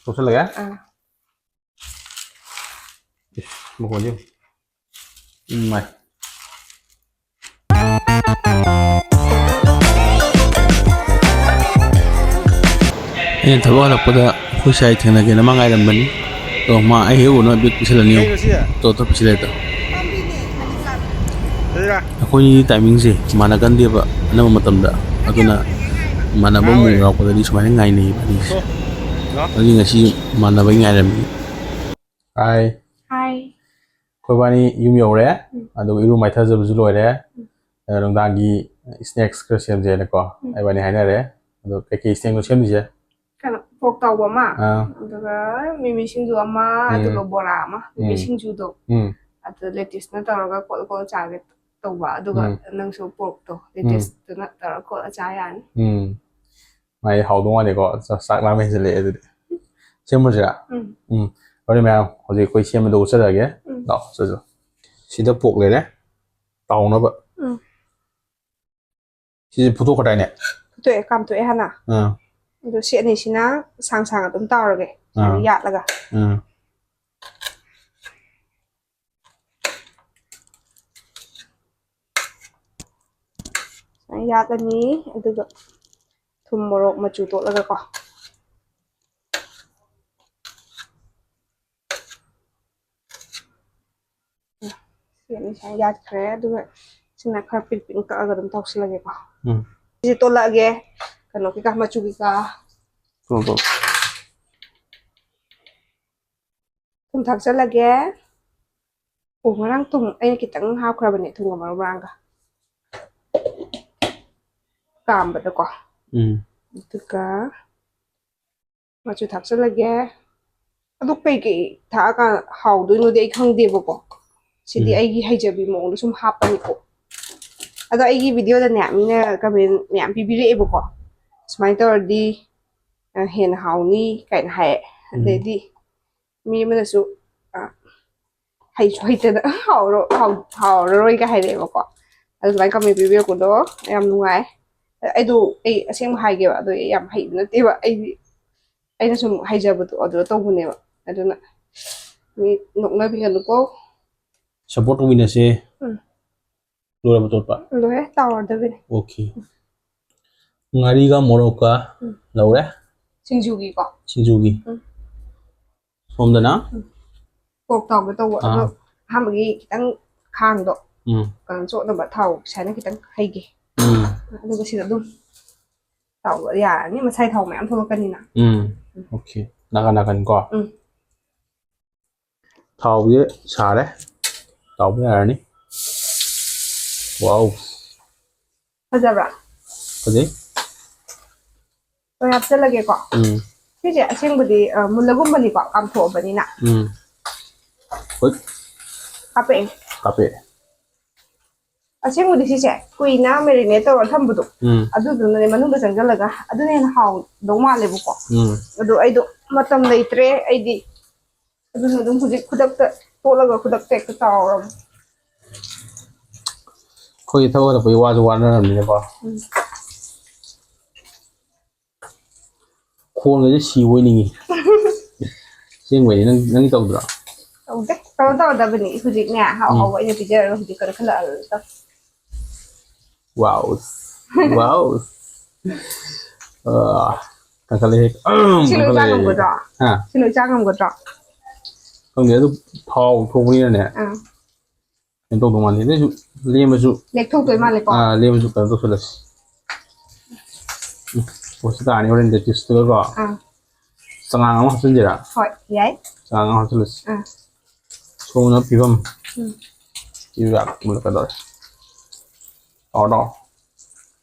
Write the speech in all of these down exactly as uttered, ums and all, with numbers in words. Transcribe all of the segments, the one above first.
ꯇꯣꯠꯁꯜꯂꯒꯦ꯫ ꯑꯥ꯫ ꯏꯁ, ꯃꯈꯣꯟꯁꯦ ꯌꯦꯡꯉꯨ꯫ ꯎꯝ, ꯃꯥꯏ꯫ ꯑꯩꯅ ꯊꯕꯛ ꯍꯜꯂꯛꯄꯗ ꯑꯩꯈꯣꯏ ꯁꯥꯏ ꯊꯦꯡꯅꯒꯦꯅ ꯃꯥ ꯉꯥꯏꯔꯝꯕꯅꯤ꯫ ꯑꯗꯣ ꯃꯥ ꯑꯩ ꯍꯦꯛ ꯎꯅ ꯕꯦꯛ ꯄꯤꯁꯜꯂꯅꯤ꯫ ꯀꯩꯅꯣ ꯁꯤ? ꯇꯣ, ꯇꯣ, ꯄꯤꯁꯜꯂꯦ ꯇꯣ꯫ ꯑꯗꯨꯔ? ꯑꯩꯈꯣꯏꯒꯤ ꯇꯥꯏꯃꯤꯡꯁꯦ ꯃꯥꯟꯅꯒꯟꯗꯦꯕ ꯑꯅꯝꯕ ꯃꯇꯝꯗ꯫ ꯑꯗꯨꯅ ꯃꯥꯟꯅꯕ ꯑꯃꯨꯛ ꯌꯥꯎꯔꯛꯄꯗꯗꯤ ꯁꯨꯃꯥꯏꯅ ꯉꯥꯏꯅꯩꯌꯦꯕ ꯑꯅꯤꯁꯦ꯫ ꯇꯣ꯫ ꯂꯥꯛ꯫ ꯑꯗꯨꯒꯤ ꯉꯁꯤ ꯃꯥꯟꯅꯕꯒꯤ ꯉꯥꯏꯔꯝꯃꯤ꯫ ꯍꯥꯏ꯫ ꯍꯥꯏ꯫ ꯑꯩꯈꯣꯏꯕꯥꯅꯤ ꯌꯨꯝ ꯌꯧꯔꯦ꯫ ꯎꯝ꯫ ꯑꯗꯨꯒ ꯏꯔꯨ ꯃꯥꯏꯊꯖꯕꯁꯨ ꯂꯣꯏꯔꯦ꯫ ꯎꯝ꯫ ꯑꯗ ꯅꯨꯡꯗꯥꯡꯒꯤ snacks ꯈꯔ ꯁꯦꯝꯁꯦꯅꯀꯣ, ꯎꯝ꯫ ꯏꯕꯥꯅꯤ ꯍꯥꯏꯅꯔꯦ꯫ ꯑꯗꯣ ꯀꯩꯀꯩ snackꯅꯣ ꯁꯦꯝꯗꯣꯏꯁꯦ? ꯀꯩꯅꯣ, pork ꯇꯥꯎꯕ ꯑꯃ, ꯑꯥ꯫ ꯑꯗꯨꯒ ꯃꯤꯃꯤ ꯁꯤꯡꯖꯨ ꯑꯃ, ꯎꯝ꯫ ꯑꯗꯨꯒ ꯕꯣꯔꯥ ꯑꯃ, ꯃꯤꯃꯤ ꯎꯝ꯫ ꯁꯤꯡꯖꯨꯗꯣ꯫ ꯎꯝ꯫ ꯑꯗꯨ lettuceꯅ ꯇꯧꯔꯒ ꯀꯣꯠꯂ ꯀꯣꯠꯂ ꯆꯥꯒꯦ ꯇꯧꯕ, ꯑꯗꯨꯒ ꯎꯝ꯫ ꯅꯪꯁꯨ porkꯇꯣ ꯎꯝ꯫ lettuceꯇꯨꯅ ꯇꯧꯔꯒ ꯀꯣꯠꯂ ꯆꯥ ꯌꯥꯔꯅꯤ꯫ ꯎꯝ꯫ ꯃꯥꯏ ꯍꯥꯎꯗꯧ ꯃꯥꯜꯂꯦꯀꯣ꯫ ꯆꯥꯛ, ꯆꯥꯛ ꯂꯥꯝꯕ ꯍꯦꯟꯖꯜꯂꯛꯑꯦ ꯑꯗꯨꯗꯤ꯫ ꯁꯦꯝꯃꯨꯔꯁꯤꯔꯥ? ꯎꯝ꯫ ꯎꯝ꯫ ꯍꯣꯔꯦꯟ ꯃꯌꯥꯝ ꯍꯧꯖꯤꯛ ꯑꯩꯈꯣꯏ ꯁꯦꯝꯕꯗꯣ ꯎꯠꯆꯔꯛꯑꯒꯦ꯫ ꯎꯝ꯫ ꯂꯥꯛꯑꯣ, ꯆꯠꯂꯣ꯫ ꯁꯤꯗ pork ꯂꯩꯔꯦ꯫ ꯇꯥꯎꯅꯕ꯫ ꯎꯝ꯫ ꯁꯤꯁꯦ ꯐꯨꯠꯇꯣꯛꯈ꯭ꯔꯗꯥꯏꯅꯦ? ꯐꯨꯠꯇꯣꯛꯑꯦ, ꯀꯥꯝꯊꯣꯛꯑꯦ ꯍꯥꯟꯅ꯫ ꯑꯥ꯫ ꯑꯗꯣ ꯁꯤ ꯑꯅꯤꯁꯤꯅ ꯁꯥꯡ ꯁꯥꯡ ꯑꯗꯨꯝ ꯇꯥꯎꯔꯒꯦ, ꯁꯨꯃꯥꯏꯅ ꯑꯥ꯫ ꯌꯥꯠꯂꯒ꯫ ꯑꯥ꯫ ꯁꯨꯃꯥꯏꯅ ꯌꯥꯠꯂꯅꯤ, ꯑꯗꯨꯒ ꯊꯨꯝ, ꯃꯣꯔꯣꯛ, ꯃꯆꯨ ꯇꯣꯠꯂꯒꯀꯣ꯫ ꯁꯤ ꯑꯅꯤ ꯁꯨꯃꯥꯏꯅ ꯌꯥꯠꯈ꯭ꯔꯦ, ꯑꯗꯨꯒ ꯁꯤꯅ ꯈꯔ ꯄꯤꯛ ꯄꯤꯛꯅ ꯀꯛꯑꯒ ꯑꯗꯨꯝ ꯇꯧꯁꯤꯜꯂꯒꯦꯀꯣ꯫ ꯎꯝ꯫ ꯁꯤꯁꯦ ꯇꯣꯠꯂꯛꯑꯒꯦ, ꯀꯩꯅꯣ ꯀꯩꯀꯥ, ꯃꯆꯨ ꯀꯩꯀꯥ꯫ ꯇꯣꯠꯂꯣ, ꯇꯣꯠꯂꯣ꯫ ꯊꯨꯝ ꯊꯥꯛꯆꯜꯂꯒꯦ꯫ ꯑꯣ, ꯉꯔꯥꯡ ꯊꯨꯝ ꯑꯩꯅ ꯈꯤꯇꯪ ꯍꯥꯞꯈ꯭ꯔꯕꯅꯦ, ꯊꯨꯝꯒ ꯃꯔꯨ ꯃꯔꯥꯡꯒ꯫ ꯀꯥꯝꯕꯗꯀꯣ꯫ ꯎꯝ꯫ ꯑꯗꯨꯒ ꯃꯆꯨ ꯊꯥꯛꯆꯜꯂꯒꯦ꯫ ꯑꯗꯨ ꯀꯩꯀꯩ ꯊꯥꯛꯑꯀꯥꯟꯗ ꯍꯥꯎꯗꯣꯏꯅꯣꯗꯤ ꯑꯩ ꯈꯪꯗꯦꯕꯀꯣ꯫ ꯁꯤꯗꯤ ꯎꯝ꯫ ꯑꯩꯒꯤ ꯍꯩꯖꯕꯤ ꯃꯑꯣꯡꯗ ꯁꯨꯝ ꯍꯥꯞꯄꯅꯤꯀꯣ꯫ ꯑꯗꯣ ꯑꯩꯒꯤ videoꯗꯅꯦ ꯃꯤꯅ comment ꯃꯌꯥꯝ ꯄꯤꯕꯤꯔꯛꯑꯦꯕꯀꯣ꯫ "ꯁꯨꯃꯥꯏꯅ ꯇꯧꯔꯗꯤ, ꯑ, ꯍꯦꯟꯅ ꯍꯥꯎꯅꯤ" ꯀꯥꯏꯅ ꯍꯥꯏꯌꯦ꯫ ꯎꯝ꯫ ꯑꯗꯩꯗꯤ ꯃꯤ ꯑꯃꯅꯁꯨ, ꯑ, "ꯍꯩꯁꯨ ꯍꯩꯇꯅ ꯍꯥꯎꯔꯣ-, ꯍꯥꯎ-, ꯍꯥꯎꯔꯔꯣꯏꯒ" ꯍꯥꯏꯔꯛꯑꯦꯕꯀꯣ꯫ ꯑꯗꯨꯃꯥꯏꯅ comment ꯄꯤꯕꯤꯔꯛꯄꯗꯣ ꯌꯥꯝ ꯅꯨꯡꯉꯥꯏ꯫ ꯑꯩꯗꯣ, ꯑꯩ ꯑꯁꯦꯡꯕ ꯍꯥꯏꯒꯦꯕ, ꯑꯗꯣ ꯑꯩ ꯌꯥꯝ ꯍꯩꯕ ꯅꯠꯇꯦꯕ꯫ ꯑꯩꯗꯤ ꯑꯩꯅ ꯁꯨꯝ ꯍꯩꯖꯕꯗꯣ ꯑꯗꯨꯗ ꯇꯧꯕꯅꯦꯕ꯫ ꯑꯗꯨꯅ ꯃꯤ ꯅꯣꯛꯅꯕꯤꯒꯅꯨꯀꯣ꯫ ꯁꯞꯄꯣꯔꯠ ꯇꯧꯃꯤꯟꯅꯁꯦ꯫ ꯎꯝ꯫ ꯂꯣꯏꯔꯕ ꯇꯣꯠꯄ? ꯂꯣꯏꯔꯦ, ꯇꯥꯎꯔꯗꯕꯅꯤ꯫ ꯑꯣꯀꯦ꯫ ꯉꯥꯔꯤꯒ ꯃꯣꯔꯣꯛꯀ ꯎꯝ꯫ ꯂꯧꯔꯦ꯫ ꯁꯤꯡꯖꯨꯒꯤꯀꯣ꯫ ꯁꯤꯡꯖꯨꯒꯤ꯫ ꯎꯝ꯫ ꯁꯣꯝꯗꯅ ꯄꯣꯛ ꯇꯥꯎꯒꯦ ꯇꯧꯕ ꯑꯗꯣ ꯑꯥ꯫ ꯑꯍꯥꯟꯕꯒꯤ ꯈꯤꯇꯪ ꯈꯥꯡꯗꯣ ꯎꯝ꯫ ꯀꯩꯅꯣ ꯆꯣꯠꯅꯕ ꯊꯥꯎ ꯁꯨꯃꯥꯏꯅ ꯈꯤꯇꯪ ꯍꯩꯒꯦ꯫ ꯎꯝ꯫ ꯑꯗꯨꯒ ꯁꯤꯗ ꯑꯗꯨꯝ ꯇꯥꯎꯕ ꯌꯥꯔꯅꯤ, ꯃꯁꯥꯏ ꯊꯥꯎ ꯃꯌꯥꯝ ꯊꯣꯛꯂꯛꯀꯅꯤꯅ꯫ ꯎꯝ꯫ ꯑꯣꯀꯦ꯫ ꯅꯥꯀꯟ ꯅꯥꯀꯟ ꯀꯣ꯫ ꯎꯝ꯫ ꯊꯥꯎꯁꯦ ꯁꯥꯔꯦ꯫ ꯇꯥꯎꯕ ꯌꯥꯔꯅꯤ꯫ ꯋꯥꯎ꯫ ꯐꯖꯕ꯭ꯔꯥ? ꯐꯖꯩ꯫ ꯂꯣꯏ ꯍꯥꯞꯆꯜꯂꯒꯦꯀꯣ꯫ ꯎꯝ꯫ ꯁꯤꯁꯦ ꯑꯁꯦꯡꯕꯗꯤ ꯑ, ꯃꯨꯜꯂꯒꯨꯝꯕꯅꯤꯀꯣ, ꯀꯥꯝꯊꯣꯛꯑꯕꯅꯤꯅ꯫ ꯎꯝ꯫ ꯍꯣꯏ꯫ ꯍꯥꯄꯛꯑꯦ꯫ ꯀꯥꯞꯄꯛꯑꯦ꯫ ꯑꯁꯦꯡꯕꯗꯤ ꯁꯤꯁꯦ ꯀꯨꯏꯅ ꯃꯦꯔꯤꯅꯦꯠ ꯇꯧꯔ ꯊꯝꯕꯗꯣ ꯎꯝ꯫ ꯑꯗꯨꯗꯨꯅꯅꯦ ꯃꯅꯨꯡꯗ ꯆꯪꯁꯤꯜꯂꯒ ꯑꯗꯨꯅ ꯍꯦꯟꯅ ꯍꯥꯎꯗꯧ ꯃꯥꯜꯂꯦꯕꯀꯣ꯫ ꯎꯝ꯫ ꯑꯗꯣ ꯑꯩꯗꯣ ꯃꯇꯝ ꯂꯩꯇ꯭ꯔꯦ ꯑꯩꯗꯤ, ꯑꯗꯨꯅ ꯑꯗꯨꯝ ꯍꯧꯖꯤꯛ ꯈꯨꯗꯛꯇ ꯇꯣꯠꯂꯒ ꯈꯨꯗꯛꯇ ꯍꯦꯛꯇ ꯇꯥꯎꯔꯕ꯫ ꯑꯩꯈꯣꯏꯒꯤ ꯊꯕꯛ ꯍꯜꯂꯛꯄꯒꯤ ꯋꯥꯁꯨ ꯋꯥꯅꯔꯕꯅꯤꯅꯀꯣ꯫ ꯎꯝ꯫ ꯈꯣꯟꯒꯁꯦ ꯁꯤꯕ ꯑꯣꯏꯅꯤꯡꯉꯤ꯫ ꯑꯁꯦꯡꯕꯩꯗꯤ ꯅꯪ, ꯅꯪꯗꯤ ꯇꯧꯗ꯭ꯔꯣ? ꯇꯧꯗꯦ꯫ ꯀꯩꯅꯣ ꯇꯧꯔꯗꯕꯅꯤ ꯍꯧꯖꯤꯛꯅꯦ, ꯍꯥꯎ ꯎꯝ꯫ ꯍꯥꯎꯕ ꯑꯩꯅ ꯄꯤꯖꯔꯒ ꯍꯧꯖꯤꯛ ꯀꯟꯈꯠꯂꯛꯑꯔꯣꯏ꯫ ꯋꯥꯎ꯫ ꯋꯥꯎ꯫ ꯑꯥ, ꯀꯟꯈꯠꯂꯛꯑꯦ꯫ ꯁꯤ ꯂꯣꯏ ꯆꯥ ꯀꯟꯈꯠꯂꯛꯑꯦ꯫ ꯉꯝꯒꯗ꯭ꯔꯣ? ꯍꯥ? ꯁꯤ ꯂꯣꯏ ꯆꯥ ꯉꯝꯒꯗ꯭ꯔꯣ? ꯈꯪꯗꯦ, ꯑꯗꯨ ꯊꯥꯎ ꯊꯣꯛꯄꯅꯤꯅꯅꯦ꯫ ꯑꯥ꯫ ꯀꯩꯅꯣ ꯇꯧꯗꯧ ꯃꯥꯜꯂꯦ꯫ ꯑꯗꯨꯏꯁꯨ ꯂꯦꯝꯃꯁꯨ, ꯂꯦꯛꯊꯣꯛꯇꯣꯏ ꯃꯥꯜꯂꯦꯀꯣ? ꯑꯥ, ꯂꯦꯝꯃꯁꯨ ꯀꯩꯅꯣ ꯇꯧꯁꯜꯂꯁꯤ꯫ ꯎꯝ, ꯄꯣꯠꯁꯤ ꯇꯥꯔꯅꯤ ꯍꯣꯔꯦꯟ ꯂꯦꯇꯤꯁꯇꯨꯒꯀꯣ꯫ ꯑꯥ꯫ ꯆꯉꯥꯡ ꯑꯃ ꯍꯥꯞꯆꯤꯟꯁꯤꯔꯥ? ꯍꯣꯏ, ꯌꯥꯏ꯫ ꯆꯉꯥꯡ ꯑꯃ ꯍꯥꯞꯆꯤꯜꯂꯁꯤ꯫ ꯑꯥ꯫ ꯁꯣꯝꯅ ꯐꯤꯕꯝ꯫ ꯎꯝ꯫ ꯏꯔꯥꯛ ꯃꯨꯜꯂꯛꯀꯗꯧꯔꯦ꯫ ꯇꯧꯔꯣ, ꯇꯧꯔꯣ꯫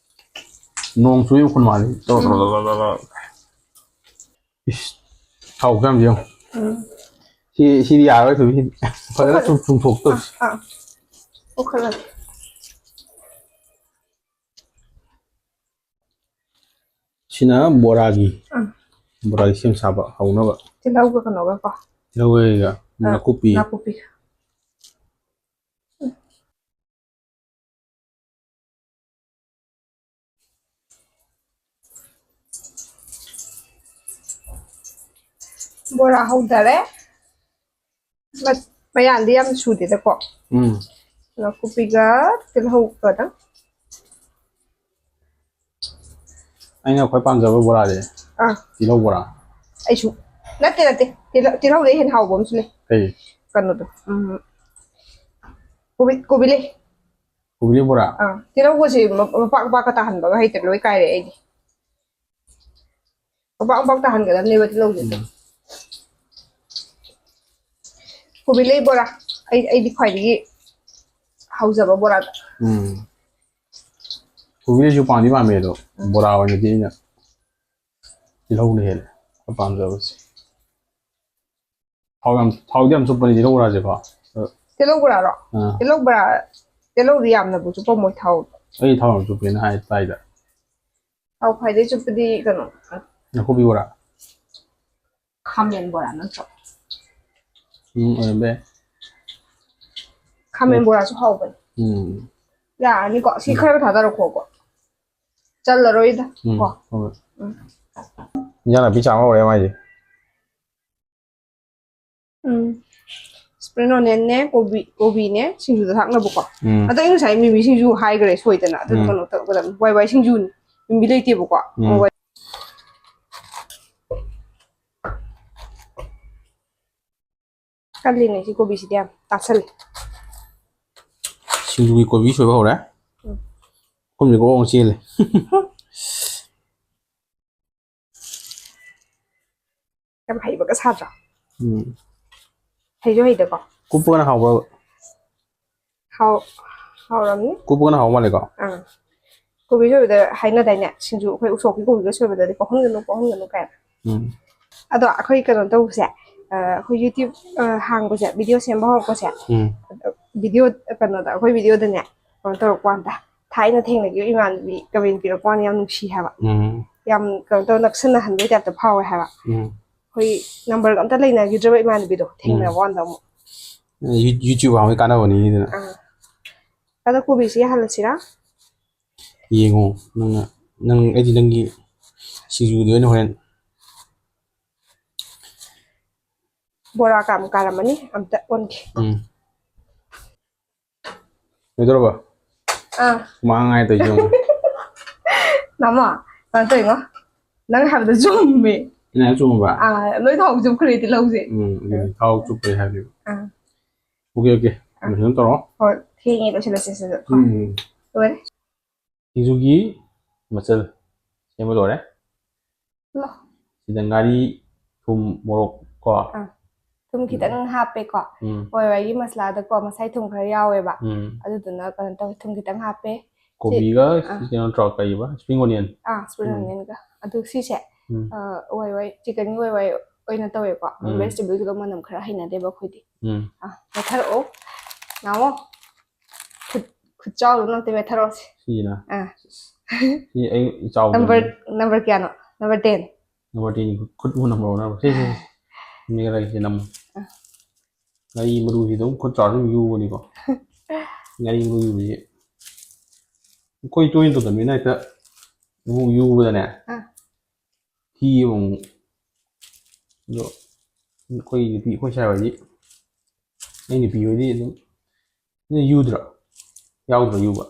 ꯅꯣꯡ ꯆꯨꯏ ꯃꯈꯣꯟ ꯃꯥꯜꯂꯤ꯫ ꯇꯧꯔꯣ, ꯇꯧꯔꯣ, ꯇꯧꯔꯣ, ꯇꯧꯔꯣ, ꯇꯧꯔꯣ꯫ ꯏꯁ, ꯊꯥꯎ ꯈꯨꯌꯥꯝꯁꯦ ꯌꯦꯡꯉꯨ꯫ ꯎꯝ꯫ ꯁꯤ, ꯁꯤꯗꯤ ꯌꯥꯔꯔꯣꯏ, ꯊꯣꯏꯕꯤ, ꯁꯤꯗꯤ꯫ ꯐꯖꯅ ꯆꯨꯝ-, ꯆꯨꯝꯊꯣꯛꯇꯧꯁꯤ꯫ ꯑꯥ, ꯑꯥ꯫ ꯑꯣꯈꯠꯂꯒꯦ꯫ ꯁꯤꯅ ꯕꯣꯔꯥꯒꯤ, ꯑꯥ꯫ ꯕꯣꯔꯥꯒꯤ ꯁꯦꯝ ꯁꯥꯕ ꯍꯧꯅꯕ꯫ ꯇꯤꯜꯍꯧꯒ ꯀꯩꯅꯣꯒꯀꯣ꯫ ꯇꯤꯜꯍꯧꯒ ꯑꯥ, ꯅꯥꯀꯨꯞꯄꯤ꯫ ꯅꯥꯀꯨꯞꯄꯤ꯫ ꯕꯣꯔꯥ ꯍꯧꯗꯔꯦ꯫ ꯃ-, ꯃꯌꯥꯟꯗꯤ ꯌꯥꯝ ꯁꯨꯗꯦꯗꯀꯣ꯫ ꯎꯝ꯫ ꯅꯥꯀꯨꯞꯄꯤꯒ ꯇꯤꯜꯍꯧꯒꯗꯪ꯫ ꯑꯩꯅ ꯈ꯭ꯋꯥꯏ ꯄꯥꯝꯖꯕ ꯕꯣꯔꯥꯁꯦ ꯑꯥ꯫ ꯇꯤꯜꯍꯧ ꯕꯣꯔꯥ꯫ ꯑꯩꯁꯨ꯫ ꯅꯠꯇꯦ, ꯅꯠꯇꯦ꯫ ꯇꯤꯜꯍꯧ-, ꯇꯤꯜꯍꯧꯗꯩ ꯍꯦꯟꯅ ꯍꯥꯎꯕ ꯑꯃꯁꯨ ꯂꯩ꯫ ꯀꯩ? ꯀꯩꯅꯣꯗꯣ꯫ ꯎꯝ꯫ ꯀꯣꯕꯤ, ꯀꯣꯕꯤ ꯂꯩ꯫ ꯀꯣꯕꯤ ꯂꯩ ꯕꯣꯔꯥ? ꯑꯥ꯫ ꯇꯤꯜꯍꯧꯒꯁꯦ ꯃ-, ꯃꯄꯥꯛ ꯃꯄꯥꯛꯀ ꯇꯥꯍꯟꯕꯒ ꯍꯩꯇ꯭ꯔꯦ, ꯂꯣꯏ ꯀꯥꯏꯔꯦ ꯑꯩꯗꯤ꯫ ꯃꯄꯥꯛ ꯃꯄꯥꯛ ꯇꯥꯍꯟꯒꯗꯕꯅꯦꯕ ꯇꯤꯜꯍꯧꯁꯦ꯫ ꯎꯝ꯫ ꯀꯣꯕꯤ ꯂꯩ ꯕꯣꯔꯥ꯫ ꯑꯩ, ꯑꯩꯗꯤ ꯈ꯭ꯋꯥꯏꯗꯒꯤ ꯍꯧꯖꯕ ꯕꯣꯔꯥꯗ꯫ ꯎꯝ꯫ ꯀꯣꯕꯤ ꯂꯩꯁꯨ ꯄꯥꯝꯗꯤ ꯄꯥꯝꯃꯦ ꯑꯗꯣ, ꯎꯝ꯫ ꯕꯣꯔꯥ ꯑꯣꯏꯅꯗꯤ ꯑꯩꯅ ꯇꯤꯜꯍꯧꯅ ꯍꯦꯜꯂꯦ ꯄꯥꯝꯖꯕꯁꯦ꯫ ꯊꯥꯎ ꯌꯥꯝ, ꯊꯥꯎꯗꯤ ꯌꯥꯝ ꯆꯨꯞꯄꯅꯤ ꯇꯤꯜꯍꯧ ꯕꯣꯔꯥꯁꯦꯀꯣ꯫ ꯇꯤꯜꯍꯧ ꯕꯣꯔꯥꯔꯣ? ꯑꯥ꯫ ꯇꯤꯜꯍꯧ ꯕꯣꯔꯥ, ꯇꯤꯜꯍꯧꯗꯤ ꯌꯥꯝꯅꯕꯨ ꯆꯨꯞꯄꯝꯃꯣꯏ ꯊꯥꯎ꯫ ꯑꯩ ꯊꯥꯎ ꯌꯥꯝ ꯆꯨꯞꯄꯦꯅ ꯍꯥꯏ ꯇꯥꯏꯗ꯫ ꯊꯥꯎ ꯈ꯭ꯋꯥꯏꯗꯩ ꯆꯨꯞꯄꯗꯤ ꯀꯩꯅꯣ꯫ ꯅꯥꯀꯨꯞꯄꯤ ꯕꯣꯔꯥ꯫ ꯈꯥꯃꯦꯟ ꯕꯣꯔꯥ ꯅꯠꯇ꯭ꯔꯣ? ꯎꯝ, ꯑꯣꯏꯔꯝꯕ ꯌꯥꯏ꯫ ꯈꯥꯃꯦꯟ ꯎꯝ꯫ ꯕꯣꯔꯥꯁꯨ ꯍꯥꯎꯕꯅꯤ꯫ ꯎꯝ꯫ ꯌꯥꯔꯅꯤꯀꯣ? ꯁꯤ ꯎꯝ꯫ ꯈꯔ ꯊꯥꯗꯔꯛꯈꯣꯀꯣ꯫ ꯆꯜꯂꯔꯣꯏꯗ꯫ ꯎꯝ, ꯀꯣ? ꯍꯣꯏ꯫ ꯎꯝ꯫ ꯏꯟꯖꯥꯡ ꯅꯥꯄꯤ ꯆꯥꯝꯃ ꯍꯧꯔꯦ ꯃꯥꯏꯁꯦ꯫ ꯎꯝ꯫ Spring onionꯅꯦ, ꯀꯣꯕꯤ, ꯀꯣꯕꯤꯅꯦ, ꯁꯤꯡꯖꯨꯗ ꯊꯥꯛꯅꯕꯀꯣ꯫ ꯎꯝ꯫ ꯑꯗꯣ ꯑꯩ ꯉꯁꯥꯏ ꯃꯤꯃꯤ ꯁꯤꯡꯖꯨ ꯍꯥꯏꯈ꯭ꯔꯦ ꯁꯣꯏꯗꯅ꯫ ꯑꯗꯨꯗꯣ ꯎꯝ꯫ ꯀꯩꯅꯣ ꯇꯧꯒꯗꯕꯅꯤ꯫ ꯋꯥꯏ ꯋꯥꯏ ꯁꯤꯡꯖꯨꯅꯤ꯫ ꯃꯤꯃꯤ ꯂꯩꯇꯦꯕꯀꯣ꯫ ꯎꯝ꯫ ꯋꯥꯏ ꯋꯥꯏ꯫ ꯀꯜꯂꯤꯅꯦ ꯁꯤ ꯀꯣꯕꯤꯁꯤꯗꯤ ꯌꯥꯝ ꯇꯥꯁꯜꯂꯤ꯫ ꯁꯤꯡꯖꯨꯒꯤ ꯀꯣꯕꯤ ꯁꯣꯏꯕ ꯍꯧꯔꯦ꯫ ꯎꯝ꯫ ꯈꯨꯝꯁꯦ ꯒ꯭ꯔꯣꯡ ꯆꯦꯜꯂꯦ꯫ ꯌꯥꯝ ꯍꯩꯕꯒ ꯁꯥꯗ꯭ꯔꯣ? ꯎꯝ꯫ ꯍꯩꯁꯨ ꯍꯩꯗꯀꯣ꯫ ꯀꯨꯞꯄꯒꯅ ꯍꯥꯎꯕ꯭ꯔꯕ? ꯍꯥꯎ-, ꯍꯥꯎꯔꯝꯅꯤ꯫ ꯀꯨꯞꯄꯒꯅ ꯍꯥꯎ ꯃꯥꯜꯂꯦꯀꯣ? ꯑꯥ꯫ ꯀꯣꯕꯤ ꯁꯣꯏꯕꯗ ꯍꯥꯏꯅꯗꯥꯏꯅꯦ? ꯁꯤꯡꯖꯨ, ꯑꯩꯈꯣꯏ ꯎꯁꯣꯞꯀꯤ ꯀꯣꯕꯤꯒ ꯁꯣꯏꯕꯗꯗꯤ ꯀꯣꯛꯍꯟꯒꯅꯨ, ꯀꯣꯛꯍꯟꯒꯅꯨ ꯀꯥꯏꯅ꯫ ꯎꯝ꯫ ꯑꯗꯣ ꯑꯩꯈꯣꯏ ꯀꯩꯅꯣ ꯇꯧꯕꯁꯦ, ꯑ, ꯑꯩꯈꯣꯏ YouTube, ꯑ, ꯍꯥꯡꯕꯁꯦ, video ꯁꯦꯝꯕ ꯍꯧꯔꯛꯄꯁꯦ, ꯎꯝ꯫ Video, ꯀꯩꯅꯣꯗ, ꯑꯩꯈꯣꯏ videoꯗꯅꯦ, ꯀꯩꯅꯣ ꯇꯧꯔꯛꯄ ꯋꯥꯅꯤꯗ, ꯊꯥꯏꯅ ꯊꯦꯡꯅꯈꯤꯕ ꯏꯃꯥꯟꯅꯕꯤ comment ꯄꯤꯔꯛꯄ ꯋꯥꯅꯤ, ꯌꯥꯝ ꯅꯨꯡꯁꯤ ꯍꯥꯏꯕ꯫ ꯎꯝ꯫ ꯌꯥꯝ ꯀꯩꯅꯣ ꯇꯧ, ꯅꯛꯁꯟꯅꯍꯟꯕꯩ typeꯇ ꯐꯥꯎꯋꯦ ꯍꯥꯏꯕ꯫ ꯎꯝ꯫ ꯑꯩꯈꯣꯏ numberꯒ ꯑꯝꯇ ꯂꯩꯅꯈꯤꯗ꯭ꯔꯕ ꯏꯃꯥꯟꯅꯕꯤꯗꯣ ꯊꯦꯡꯅꯕ ꯎꯝ꯫ ꯋꯥꯅꯤꯗ ꯑꯃꯨꯛ꯫ You-, YouTube ꯍꯥꯡꯕꯩ ꯀꯥꯟꯅꯕꯅꯤ ꯑꯗꯨꯅ꯫ ꯑꯥ꯫ ꯑꯗꯣ ꯀꯣꯕꯤꯁꯤ ꯌꯥꯍꯜꯂꯁꯤꯔꯥ? ꯌꯦꯡꯉꯣ, ꯅꯪꯅ, ꯅꯪ, ꯑꯩꯗꯤ ꯅꯪꯒꯤ ꯁꯤꯡꯖꯨꯗꯤ ꯑꯣꯏꯅ ꯍꯣꯔꯦꯟ ꯕꯣꯔꯥ ꯀꯥꯝ ꯀꯥꯔꯝꯃꯅꯤ, ꯑꯝꯇ ꯑꯣꯟꯒꯦ꯫ ꯎꯝ꯫ ꯀꯩꯗꯧꯔꯕ? ꯑꯥ꯫ ꯍꯨꯃꯥꯡ ꯉꯥꯏ ꯇꯧꯔꯤꯁꯦ ꯌꯦꯡꯉꯣ꯫ ꯅꯃꯣ, ꯀꯩꯅꯣ ꯇꯧꯔꯤꯉꯣ꯫ ꯅꯪ ꯍꯥꯏꯕꯗꯣ ꯆꯨꯝꯃꯦ꯫ ꯑꯩꯅ ꯍꯥꯏꯕ ꯆꯨꯝꯃꯕ? ꯑꯥ, ꯂꯣꯏ ꯊꯥꯎ ꯆꯨꯞꯈ꯭ꯔꯦꯗꯤ ꯂꯧꯁꯦ꯫ ꯎꯝ, ꯑꯗꯨꯅꯤ꯫ ꯊꯥꯎ ꯆꯨꯞꯄꯩ ꯍꯥꯏꯕꯤꯕ꯫ ꯑꯥ꯫ Okay, okay. ꯃꯊꯪ ꯇꯧꯔꯣ꯫ ꯍꯣꯏ, ꯊꯦꯡꯉꯦ, ꯂꯣꯏꯁꯤꯜꯂꯁꯦ ꯁꯤꯗ꯫ ꯎꯝ꯫ ꯂꯣꯏꯔꯦ꯫ ꯁꯤꯡꯖꯨꯒꯤ ꯃꯆꯜ ꯁꯦꯝꯕ ꯂꯣꯏꯔꯦ꯫ ꯂꯣ꯫ ꯁꯤꯗ ꯉꯥꯔꯤ, ꯊꯨꯝ, ꯃꯣꯔꯣꯛ ꯀꯣ꯫ ꯑꯥ꯫ ꯊꯨꯝ ꯈꯤꯇꯪ ꯍꯥꯞꯄꯦꯀꯣ꯫ ꯎꯝ꯫ ꯋꯥꯏ ꯋꯥꯏꯒꯤ ꯃꯁꯂꯥꯗꯀꯣ ꯃꯁꯥꯏ ꯊꯨꯝ ꯈꯔ ꯌꯥꯎꯋꯦꯕ꯫ ꯎꯝ꯫ ꯑꯗꯨꯗꯨꯅ ꯀꯩꯅꯣ ꯇꯧꯋꯦ, ꯊꯨꯝ ꯈꯤꯇꯪ ꯍꯥꯞꯄꯦ꯫ ꯀꯣꯕꯤꯒ ꯑꯥ꯫ ꯀꯩꯅꯣ ꯇꯧꯔ ꯀꯩꯕ? Spring onion꯫ ꯑꯥ, spring ꯎꯝ꯫ onionꯒ꯫ ꯑꯗꯨ ꯁꯤꯁꯦ, ꯎꯝ꯫ ꯑꯥ, ꯋꯥꯏ ꯋꯥꯏ, chickenꯒꯤ ꯋꯥꯏ ꯋꯥꯏ ꯑꯣꯏꯅ ꯇꯧꯋꯦꯀꯣ꯫ ꯎꯝ꯫ Vegetableꯒꯤꯗꯣ ꯃꯅꯝ ꯈꯔ ꯍꯩꯅꯗꯦꯕ ꯑꯩꯈꯣꯏꯗꯤ꯫ ꯎꯝ꯫ ꯑꯥ, ꯃꯦꯠꯊꯔꯛꯑꯣ꯫ ꯅꯥꯎꯑꯣ꯫ ꯈꯨꯠ, ꯈꯨꯠ ꯆꯥꯎꯗꯣ ꯑꯝꯇ ꯃꯦꯠꯊꯔꯛꯑꯣꯁꯦ꯫ ꯁꯤꯁꯤꯅ? ꯑꯥ꯫ ꯁꯤ ꯑꯩ ꯏꯆꯥꯎꯕ Number, number ꯀꯌꯥꯅꯣ? Number ten꯫ Number ten꯫ ꯈꯨꯠ ꯎ number one ꯁꯦ, ꯁꯦ, ꯁꯦ꯫ ꯃꯦꯠꯂꯒꯦ ꯁꯤ ꯅꯝꯃꯣ꯫ ꯑꯥ꯫ ꯉꯥꯔꯤ ꯃꯔꯨꯁꯤ ꯑꯗꯨꯝ ꯈꯨꯠ ꯆꯥꯎ ꯑꯗꯨꯝ ꯌꯨꯕꯅꯤꯀꯣ꯫ ꯉꯥꯔꯤ ꯃꯔꯨ ꯌꯨꯕꯁꯤ ꯑꯩꯈꯣꯏ ꯇꯣꯏꯅ ꯇꯧꯗꯕꯅꯤꯅ ꯍꯦꯛꯇ ꯑꯃꯨꯛ ꯌꯨꯕꯗꯅꯦ꯫ ꯑꯥ꯫ ꯊꯤ ꯑꯃꯨꯛ꯫ ꯑꯗꯣ ꯑꯩꯈꯣꯏ ꯅꯨꯄꯤ, ꯑꯩꯈꯣꯏ ꯁꯥꯏ ꯍꯣꯏꯗꯤ, ꯑꯩ ꯅꯨꯄꯤ ꯍꯣꯏꯗꯤ ꯑꯗꯨꯝ ꯅꯣꯏ ꯌꯨꯗ꯭ꯔꯣ? ꯌꯥꯎꯗ꯭ꯔꯣ ꯌꯨꯕ?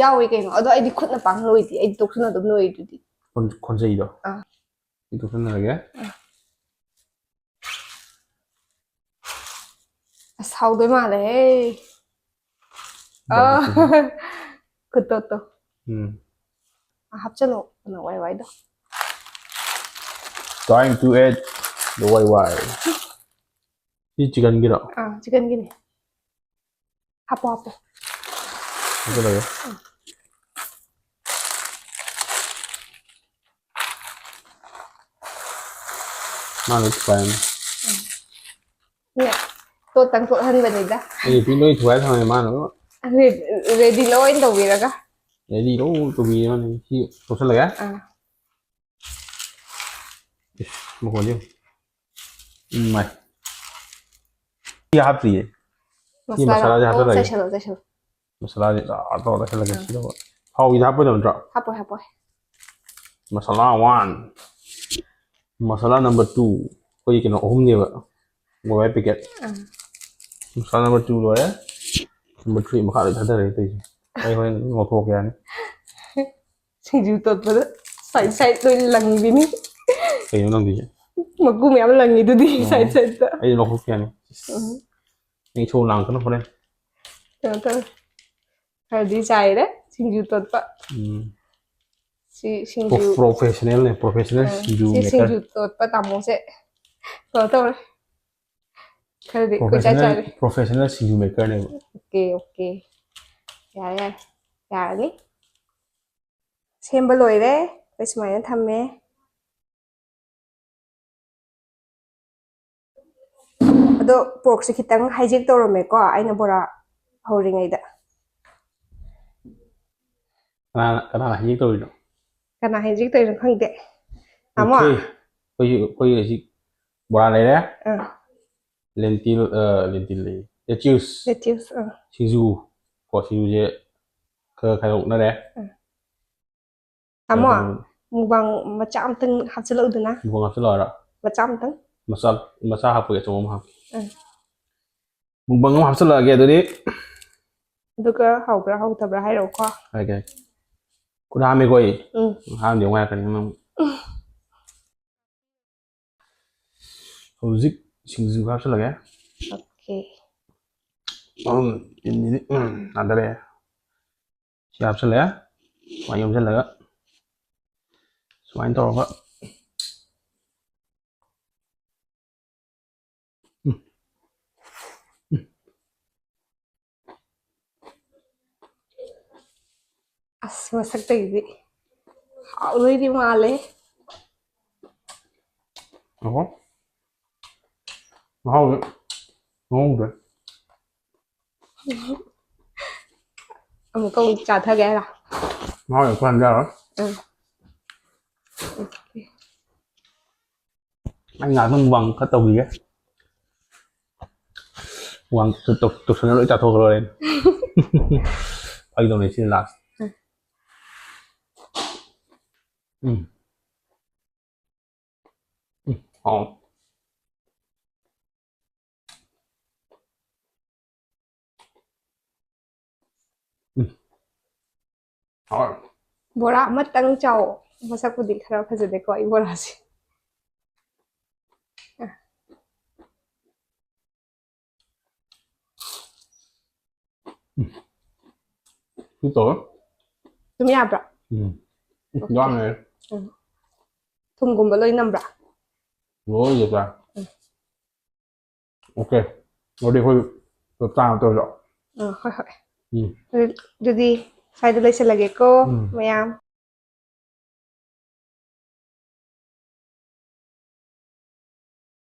ꯌꯥꯎꯋꯦ ꯀꯩꯅꯣ꯫ ꯑꯗꯣ ꯑꯩꯗꯤ ꯈꯨꯠꯅ ꯄꯥꯡ ꯂꯣꯏꯗꯦ꯫ ꯑꯩꯗꯤ ꯇꯣꯛꯁꯟꯅ ꯑꯗꯨꯝ ꯂꯣꯏꯗꯨꯗꯤ꯫ ꯈꯣꯟ-, ꯈꯣꯟꯖꯩꯗꯣ? ꯑꯥ꯫ ꯑꯩ ꯇꯣꯛꯁꯟꯅꯔꯒꯦ꯫ ꯑꯥ꯫ ꯑꯁ, ꯍꯥꯎꯗꯣꯏ ꯃꯥꯜꯂꯦꯍꯦ꯫ ꯑꯥ꯫ ꯈꯨꯇꯣꯠꯇꯣ꯫ ꯎꯝ꯫ ꯑꯥ, ꯍꯥꯞꯆꯜꯂꯣ, ꯀꯩꯅꯣ, ꯋꯥꯏ ꯋꯥꯏꯗꯣ꯫ Time to add the ꯋꯥꯏ ꯋꯥꯏ꯫ ꯁꯤ chickenꯒꯤꯔꯣ? ꯑꯥ, chickenꯒꯤꯅꯦ꯫ ꯍꯥꯞꯄꯣ, ꯍꯥꯞꯄꯣ꯫ ꯍꯥꯞꯆꯜꯂꯒꯦ꯫ ꯃꯥꯅ ꯊꯨꯒꯥꯏꯔꯝꯃꯦ꯫ ꯅꯦ, ꯇꯣꯠꯇꯪ ꯇꯣꯠꯍꯟꯕꯅꯤꯗ꯫ ꯑꯩ ꯅꯨꯄꯤ ꯂꯣꯏ ꯊꯨꯒꯥꯏ ꯊꯝꯃꯦ ꯃꯥꯅ ꯂꯣꯏ꯫ Ready ꯂꯣꯏ ꯇꯧꯕꯤꯔꯒ꯫ Ready ꯂꯣꯏ ꯇꯧꯕꯤꯔꯦ ꯃꯥꯅ꯫ ꯁꯤ ꯇꯣꯠꯁꯜꯂꯒꯦ꯫ ꯑꯥ꯫ ꯏꯁ, ꯃꯈꯣꯟꯁꯦ ꯌꯦꯡꯉꯨ꯫ ꯎꯝ, ꯃꯥꯏ꯫ ꯁꯤ ꯍꯥꯞꯇ꯭ꯔꯤꯌꯦ꯫ ꯁꯤ ꯃꯁꯥꯂꯥ꯫ ꯃꯁꯥꯂꯥꯁꯦ ꯑꯣ, ꯍꯥꯞꯆꯜꯂꯒꯦ꯫ ꯆꯥꯏꯁꯜꯂꯣ, ꯆꯥꯏꯁꯜꯂꯣ꯫ ꯃꯁꯥꯂꯥꯁꯦ ꯆꯥ ꯇꯧꯔ ꯆꯥꯏꯁꯜꯂꯒꯦ꯫ ꯑꯥ꯫ ꯁꯤꯗ ꯊꯥꯎꯒꯤꯗ ꯍꯥꯞꯄꯣꯏꯗꯕ ꯅꯠꯇ꯭ꯔꯣ? ꯍꯥꯞꯄꯣꯏ, ꯍꯥꯞꯄꯣꯏ꯫ ꯃꯁꯥꯂꯥ one꯫ ꯃꯁꯥꯂꯥ number two꯫ ꯑꯩꯈꯣꯏꯒꯤ ꯀꯩꯅꯣ ꯑꯍꯨꯝꯅꯦꯕ꯫ Mobile packet. ꯑꯥ꯫ ꯃꯁꯥ ꯅꯝꯕꯔ ꯇꯨ ꯂꯣꯏꯔꯦ꯫ ꯅꯝꯕꯔ ꯊ꯭ꯔꯤ ꯃꯈꯥ ꯂꯣꯏ ꯊꯥꯗꯔꯦ ꯇꯧꯔꯤꯁꯦ꯫ ꯑꯩ ꯍꯣꯔꯦꯟ ꯂꯧꯊꯣꯛꯀꯦ ꯌꯥꯅꯤ꯫ ꯁꯤꯡꯖꯨ ꯇꯣꯠꯄꯗ ꯁꯥꯏꯠ ꯁꯥꯏꯠ ꯂꯣꯏ ꯂꯪꯕꯤꯅꯤ꯫ ꯀꯩꯅꯣ ꯅꯪꯗꯤ? ꯃꯀꯨ ꯃꯌꯥꯝ ꯂꯪꯉꯤꯗꯨꯗꯤ ꯑꯣ꯫ ꯁꯥꯏꯠ ꯁꯥꯏꯠꯇ꯫ ꯑꯩ ꯂꯧꯊꯣꯛꯀꯦ ꯌꯥꯅꯤ꯫ ꯎꯝ꯫ ꯑꯩ ꯁꯣ ꯂꯥꯡꯉꯛꯀꯅꯨ ꯍꯣꯔꯦꯟ꯫ ꯀꯩꯅꯣ ꯇꯧꯔꯦ꯫ ꯈꯔꯗꯤ ꯆꯥꯏꯔꯦ ꯁꯤꯡꯖꯨ ꯇꯣꯠꯄ꯫ ꯎꯝ꯫ ꯁꯤ ꯁꯤꯡꯖꯨ꯫ ꯄ꯭ꯔꯣ-, ꯄ꯭ꯔꯣꯐꯦꯁꯅꯦꯜꯅꯦ, ꯄ꯭ꯔꯣꯐꯦꯁꯅꯦꯜ ꯑꯥ, ꯁꯤꯡꯖꯨ ꯁꯤ ꯃꯦꯀꯔ꯫ ꯁꯤꯡꯖꯨ ꯇꯣꯠꯄ ꯇꯥꯃꯣꯁꯦ ꯀꯩꯅꯣ ꯇꯧꯔꯦ꯫ ꯈꯔꯗꯤ ꯀꯣꯏꯆꯥꯏ ꯄ꯭ꯔꯣꯐꯦꯁꯅꯦꯜ, ꯆꯥꯏꯔꯦ꯫ ꯄ꯭ꯔꯣꯐꯦꯁꯅꯦꯜ ꯁꯤꯡꯖꯨ ꯃꯦꯀꯔꯅꯦꯕ꯫ Okay, okay. ꯌꯥꯔꯦ, ꯌꯥꯔꯦ꯫ ꯌꯥꯔꯅꯤ꯫ ꯁꯦꯝꯕ ꯂꯣꯏꯔꯦ꯫ ꯑꯩꯈꯣꯏ ꯁꯨꯃꯥꯏꯅ ꯊꯝꯃꯦ꯫ ꯑꯗꯣ ꯄꯣꯔꯛꯁꯦ ꯈꯤꯇꯪ ꯍꯥꯏꯖꯦꯛ ꯇꯧꯔꯝꯃꯦꯀꯣ, ꯑꯩꯅ ꯕꯣꯔꯥ ꯍꯧꯔꯤꯉꯩꯗ꯫ ꯀꯅꯥꯅ, ꯀꯅꯥꯅ ꯍꯥꯏꯖꯦꯛ ꯇꯧꯔꯤꯅꯣ? ꯀꯅꯥ ꯍꯥꯏꯖꯦꯛ ꯇꯧꯔꯤꯅꯣ ꯈꯪꯗꯦ꯫ ꯇꯥꯃꯣ? ꯑꯣꯀꯦ꯫ ꯑꯩꯈꯣꯏꯒꯤ, ꯑꯩꯈꯣꯏꯒꯤ ꯍꯧꯖꯤꯛ ꯕꯣꯔꯥ ꯂꯩꯔꯦ꯫ ꯑꯥ꯫ ꯂꯦꯟꯇꯤꯜ, ꯑ, ꯂꯦꯟꯇꯤꯜ ꯂꯩ꯫ ꯂꯦꯇ꯭ꯌꯨꯁ꯫ ꯂꯦꯇ꯭ꯌꯨꯁ, ꯑꯥ꯫ ꯁꯤꯡꯖꯨ꯫ ꯀꯣ, ꯁꯤꯡꯖꯨꯁꯦ ꯈꯔ ꯈꯥꯏꯗꯣꯛꯅꯔꯦ꯫ ꯑꯥ꯫ ꯇꯥꯃꯣ, ꯎꯝ꯫ ꯃꯨꯛꯕꯥꯡ ꯃꯆꯥ ꯑꯝꯇꯪ ꯍꯥꯞꯆꯤꯜꯂꯛꯎꯗꯅ꯫ ꯃꯨꯛꯕꯥꯡ ꯍꯥꯞꯆꯤꯜꯂꯛꯑꯣꯔꯥ? ꯃꯆꯥ ꯑꯝꯇꯪ꯫ ꯃꯆꯥ, ꯃꯆꯥ ꯍꯥꯞꯄꯒꯤ ꯑꯆꯧꯕ ꯑꯃ ꯍꯥꯞꯀꯦ꯫ ꯎꯝ꯫ ꯃꯨꯛꯕꯥꯡ ꯑꯃ ꯍꯥꯞꯆꯤꯜꯂꯛꯑꯒꯦ ꯑꯗꯨꯗꯤ꯫ ꯑꯗꯨꯒ ꯍꯥꯎꯕ꯭ꯔꯥ ꯍꯥꯎꯇꯕ꯭ꯔꯥ ꯍꯥꯏꯔꯛꯑꯣꯀꯣ꯫ ꯍꯥꯏꯒꯦ, ꯍꯥꯏꯒꯦ꯫ ꯈꯨꯠ ꯍꯥꯝꯃꯦꯀꯣ ꯑꯩ꯫ ꯎꯝ꯫ ꯍꯥꯝꯗꯤ ꯑꯃꯨꯛ ꯍꯥꯏꯔꯛꯀꯅꯤ ꯅꯪ꯫ ꯎꯝ꯫ ꯍꯧꯖꯤꯛ ꯁꯤꯡꯖꯨ ꯍꯥꯞꯆꯤꯜꯂꯒꯦ꯫ ꯑꯣꯀꯦ꯫ ꯎꯝ, ꯇꯤꯟꯁꯤꯗꯤ, ꯎꯝ, ꯅꯥꯟꯊꯔꯛꯑꯦ꯫ ꯁꯤ ꯍꯥꯞꯆꯤꯜꯂꯦ꯫ ꯁꯨꯃꯥꯏꯅ ꯌꯣꯝꯁꯤꯜꯂꯒ ꯁꯨꯃꯥꯏꯅ ꯇꯧꯔꯒ꯫ ꯎꯝ꯫ ꯎꯝ꯫ ꯑꯁ, ꯃꯁꯛꯇꯒꯤꯗꯤ ꯍꯥꯎꯗꯣꯏꯗꯤ ꯃꯥꯜꯂꯦ꯫ ꯑꯣꯍꯣ꯫ ꯃꯍꯥꯎꯁꯦ ꯈꯪꯍꯧꯗ꯭ꯔꯦ꯫ ꯑꯃꯨꯛꯀ ꯑꯃꯨꯛ ꯆꯥꯊꯒꯦ ꯍꯥꯏꯔꯣ? ꯃꯍꯥꯎ ꯌꯥꯝ ꯀꯟꯍꯟꯕ ꯌꯥꯔꯣꯏ꯫ ꯎꯝ꯫ ꯑꯩ ꯉꯥꯏꯍꯥꯛꯇꯪ ꯃꯨꯛꯕꯥꯡ ꯈꯔ ꯇꯧꯈꯤꯒꯦ꯫ ꯃꯨꯛꯕꯥꯡ ꯇꯧ-, ꯇꯧ-, ꯇꯧꯁꯟꯅ ꯂꯣꯏ ꯆꯥꯊꯣꯛꯈ꯭ꯔꯣ ꯍꯣꯔꯦꯟ꯫ ꯐꯥꯒꯤ ꯇꯧꯅꯦ, ꯁꯤꯅ ꯂꯥꯁ꯫ ꯎꯝ꯫ ꯎꯝ꯫ ꯎꯝ꯫ ꯍꯥꯎ꯫ ꯍꯣꯏ꯫ ꯕꯣꯔꯥ ꯑꯃꯇꯪ ꯆꯥꯎ꯫ ꯃꯁꯛꯄꯨꯗꯤ ꯈꯔ ꯐꯖꯗꯦꯀꯣ ꯑꯩ ꯕꯣꯔꯥꯁꯦ꯫ ꯁꯤ ꯇꯧꯋꯦ꯫ ꯑꯗꯨꯝ ꯌꯥꯕ꯭ꯔꯥ? ꯎꯝ꯫ ꯎꯝ, ꯌꯥꯝꯃꯦ꯫ ꯎꯝ꯫ ꯊꯨꯝꯒꯨꯝꯕ ꯂꯣꯏ ꯅꯝꯕ꯭ꯔꯥ? ꯂꯣꯏ ꯆꯞ ꯆꯥꯏ꯫ ꯎꯝ꯫ ꯑꯣꯀꯦ꯫ ꯑꯗꯨꯗꯤ ꯑꯩꯈꯣꯏ ꯆꯞ ꯆꯥꯅ ꯇꯧꯔꯁꯨ꯫ ꯑꯥ, ꯍꯣꯏ, ꯍꯣꯏ꯫ ꯎꯝ꯫ ꯑꯗꯨ-, ꯑꯗꯨꯗꯤ ꯁ꯭ꯋꯥꯏꯗ ꯂꯣꯏꯁꯤꯜꯂꯒꯦꯀꯣ, ꯎꯝ꯫ ꯃꯌꯥꯝ꯫